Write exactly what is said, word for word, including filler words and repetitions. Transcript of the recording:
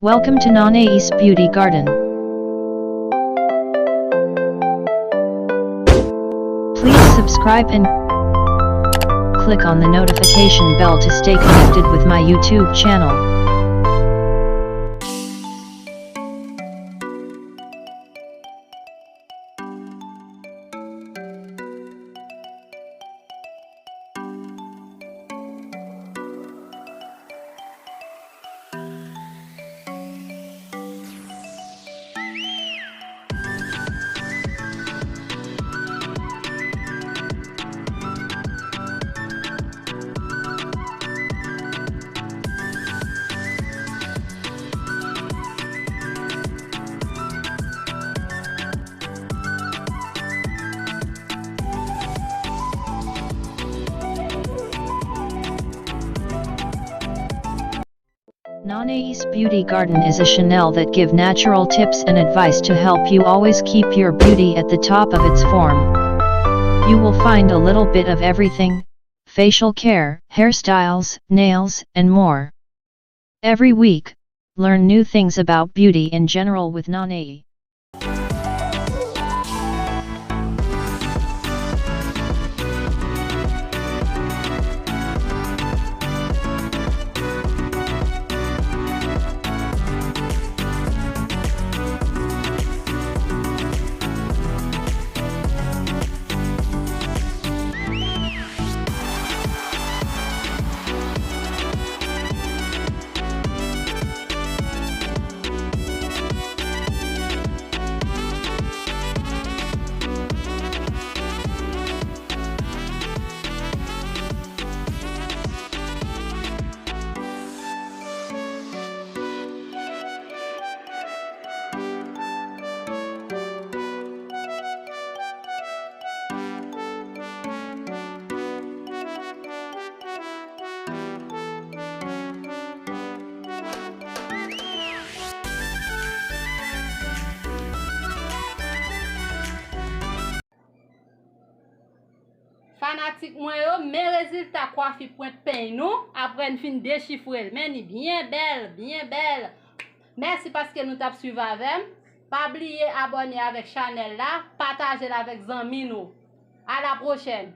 Welcome to Nanae's Beauty Garden. Please subscribe and click on the notification bell to stay connected with my YouTube channel. Nanae's Beauty Garden is a channel that give natural tips and advice to help you always keep your beauty at the top of its form. You will find a little bit of everything: facial care, hairstyles, nails, and more. Every week, learn new things about beauty in general with Nanae. Fanatik mwen yo, men rezilta kwafi pwent peny nou, apre n fin dechifre l. Men ni byen bèl, byen bèl. Mèsi paske nou t ap swiv avè m. Pa bliye abòne avèk chanèl la, pataje l avèk zanmi nou. A la pwochèn!